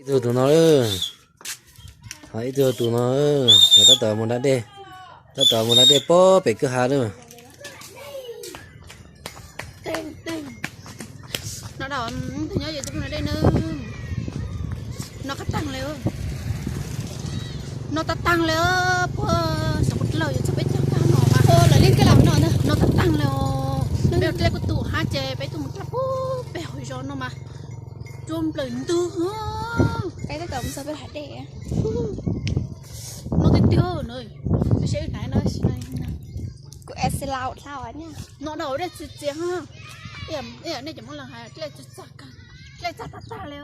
Ib tug tus no lawm, ho ib tug tus no, lawv tab tom mus da dej, tab tom mus da dej pob pem kwj ha lawm. No da, tus nyob yus tus phooj ywg dej na, no qab taag le, no tag taag le, puag saum qub dlawg yuav txog peb caug tag no mas, lawv li kab lam no, no tag taag le. Peb dlej kuj tum hab ces peb tuaj mus dlej puag pem hauv zos no mas, cua nplawm ntug. Peb tab tom mus txog peb hav dej. No tiag tiag na, seb wb hnav no. Kuv es laus dlhau no da dej txias txias, nej cov Moob Leeg hais dlej txag tag tag le.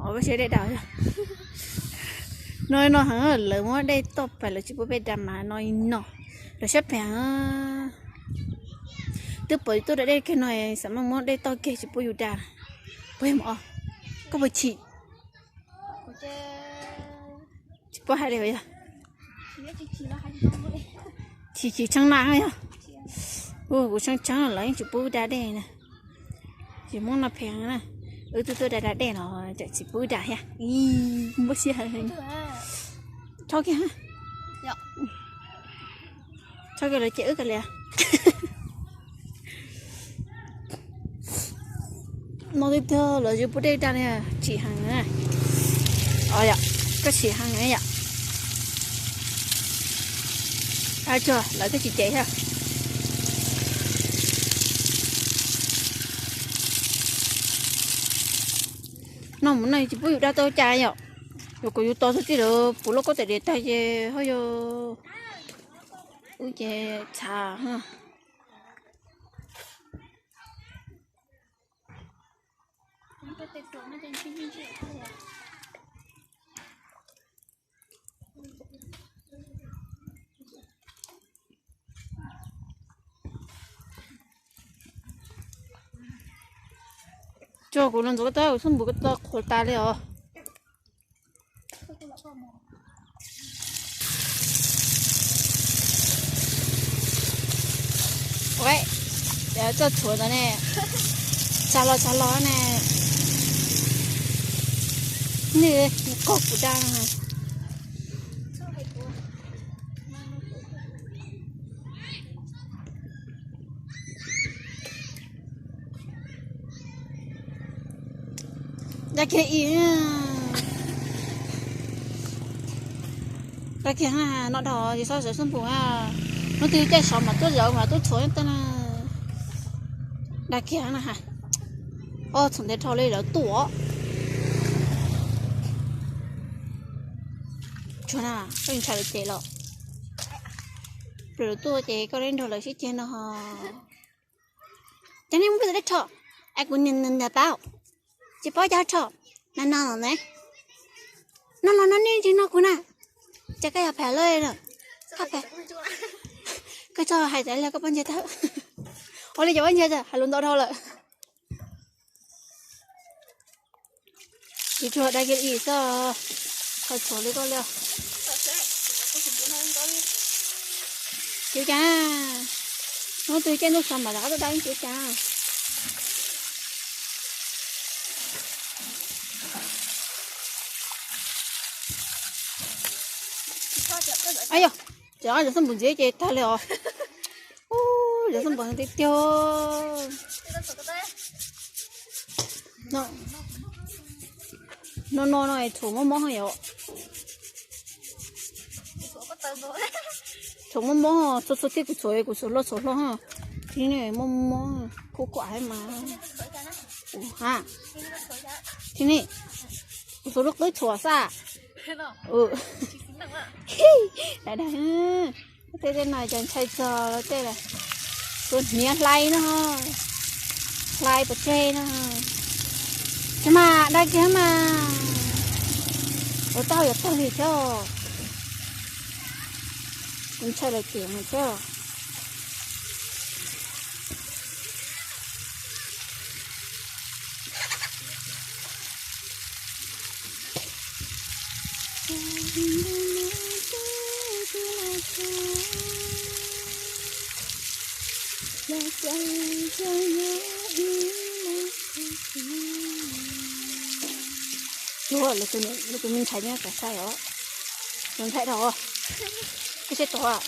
Ov, peb seb dej da. No no heev, lawv muab dej toj pem, lawv tsis pub peb da mas no no. Lawv siab phem heev. Twb pom yus tuaj da dej kiag no, xam maj muab dej toj kiag tsis pub yus da. Puas yog mas os? Koj puas chim? Tsis paub hais li yog. Chim chim tsheej na yog. Kuv tsheej tsheej los yeej tsis pub da dej na. Tsis muab no phem na. Wb twb tuaj da da dej los tseem tsis pub da thiab. Npab siab heev. Tso kiag, tso kiag lawv ces wb kav liam. No tiag tiag lawv tsis pub dej da li, chim heev na. Yom, koj chim heev yom. Tsuag lawv twb tsis cem thiab. No mus no tsis pub yus da tau cas yom. Yus kom yus tos txog tij lawv puv lauj kaub tais diav tag ces ho yog wb ces txhav. Tso kuv los ntxuav koj tau, xub npum koj tau qhuav tas li os. Txoj tshuav ntawd ne, tsa los tsa los ne, nws koj kuv da. Da kiag ib, da kiag no dhau tsis txhob zawv xub npum. Hnub twg caij sov mas tuaj zawv mas tuaj tshuav tej na. Da kiag na ha. Ob txhoom ntev dhau li lawv tuaj. Tsuag na, koj ntshai lawv cem los. Lawv tuaj ces koj le nrog lawv sib ceg no ho. Cov nej muab peb tau dej rho, es kuv niam niam pab, tsis paub cas rho, no no los ne, no los no nej tsis no kuv na, ces koj yog phem lawm, koj phem, koj txhob hais tas li koj pob ntseg tawb, ua li cov pob ntseg hais lus ntau dhau lawm. Tsis tshua da kiag ib xwb, kho tshuav li koj li. Kwv cas, hnub twg caij ntuj so mas rov qab tuaj da ib kwv cas. Yog, cov xub npum ntxiv ces tag li os. Ub, cov xub npum tiag tiag. No no no, tshuav mob mob yom. Tshuav mob mob, txhua txhua tib kuv tshuav, kuv tshuav loj tshuav hlob. Tib ne mob mob, kuj kuam mas. Ha, tib ne, kuv tshuav lub qwb tshuav xwb. Daim daim, tej tej no cov ntshai txog tej lawm. Kuv hniav hlais no, hlais pov tseg no. Ces mas da kiag mas, ua tau yuav tag li thiab. Kuv ntshai lawv cem mas thiab. Lawv tus me ntxhais nyob tom saib os. Tus ntxhais dhau. Koj saib tod.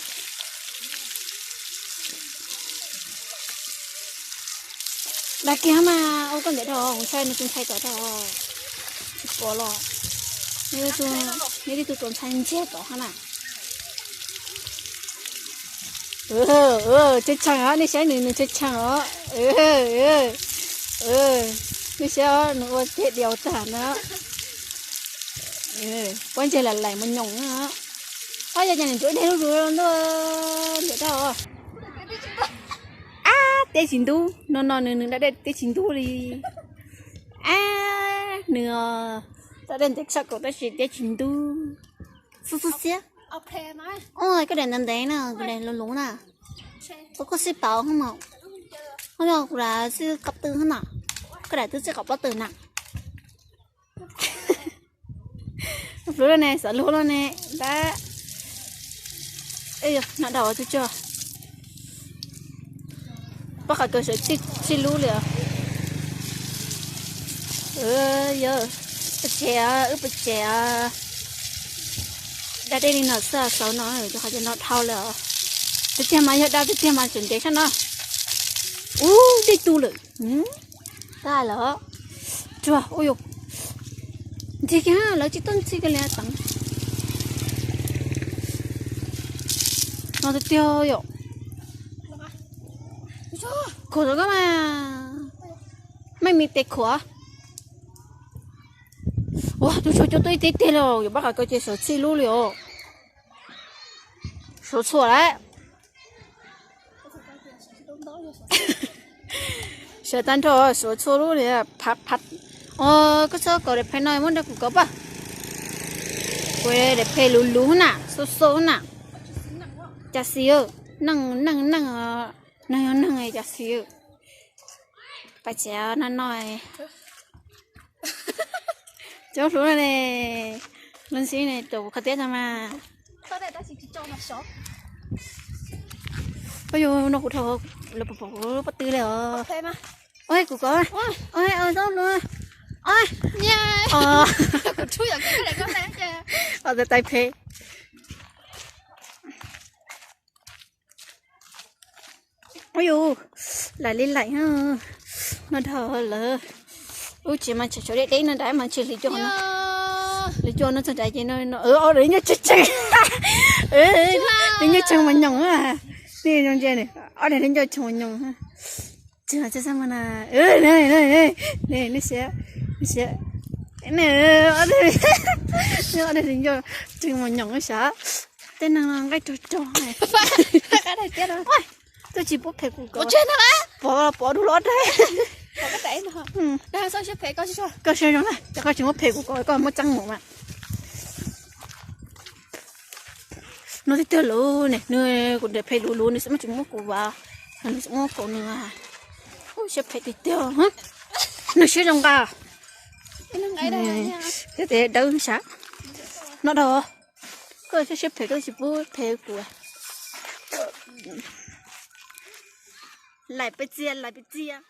Dag kiag mas ua koj ntawm dhau, kuv ntshai nws tus ntxhais tom dhau. Tsis pom los. Nyob tib tug tuav ntxhais ntsiag tom hab na. Tshee tshee os, nej saib nws, nws tshee tshee os. Nej saib os, nws ua teg diaus tag na. Pob ntseg lam laim mos nyoos na. Ob yog cas nws ntsuav deg lug zuag ntuj ntawm dhau. Ab, teb tsis ntub, no no nws, nws da dej teb tsis ntub li. Ab, nws da dej ntev tshaj kaum tab sis teb tsis ntub. Xub xub xiab. Koj daim ntev ntev na, kuv daim luv luv na. Ua koj xij pauv hab mas. Koj yog kuv daim xij qab tw hab na. Koj daim twb xij qab pob tw na. Lub lub ne, xav lub lub ne, ntab. Noj dhau tub tsuag. Pob qhov kawg sawv txij lub li os. Yog, pes tseg os, wb pes tseg os. Da dej li no xwb xauv no, cov qhov ces no dhau lawm os. Tiag tiag mas yog da tiag tiag mas tseem ntev tshaj no. Ub, dej tu lawm. Tag lawm. Tsuag, ub yus. Ntxig kiag, lawv tsis tuaj ntxig kiag li teev. No tiag tiag yom. Khuam rau koj mas. Meej me tes khuam. Ua, tub tsuag coj tuaj ib teg teg li, yuav pab qhov kawg ces sawv txij lub li os. Sawv txhua lawm. Sawv tag nrho, sawv txhua lub li. Koj txhob kaus daim phem no muab rau kuv kaus pab. Kuv daim phem luv luv na, xub xub na. Cas xis, neeg neeg neeg, neeg yog neeg cas xis. Pais tsev no no. Cov hluas no ne, lub ntxhib ne tus qhov tiab tag mas. Ua yus no kuv dhau lawm, pom kuv pob tw li os. Ua kuv kov, ua, ua, tais phem. Ua yus, laim li laim, noj dhau lawm. Lub tsev mas tshav tshav deb deb no nrad mas ntshe hliv coj no, hliv coj no txog nrad ces no, ob daim nyob tseeg tseeg, li nyob tseeg mos nyoos, nej zoo ntsia, ob daim li nyob tseeg mos nyoos. Tseeg txaj txaj mas na, nej saib, nej saib, ob daim li nyob tseeg mos nyoos sav, tej neeg no nqaij rog rog. Koj tsis pub phem kuv kaus, pov pov dua lub ob daim. Koj siab zoo na, ces koj tsis muab phem kuv kaus, koj muab txeeb mus mas. No tiag tiag lawm ne, nws kuv daim phem luv luv nws xav muab tsis muab kuv vas, nws xav muab kaus nws. Siab phem tiag tiag, nws siab zoo nqa. Thiab tes dawb sav. Noj dhau, koj siab siab phem koj tsis pub phem kuv. Laim pes txias, laim pes txias.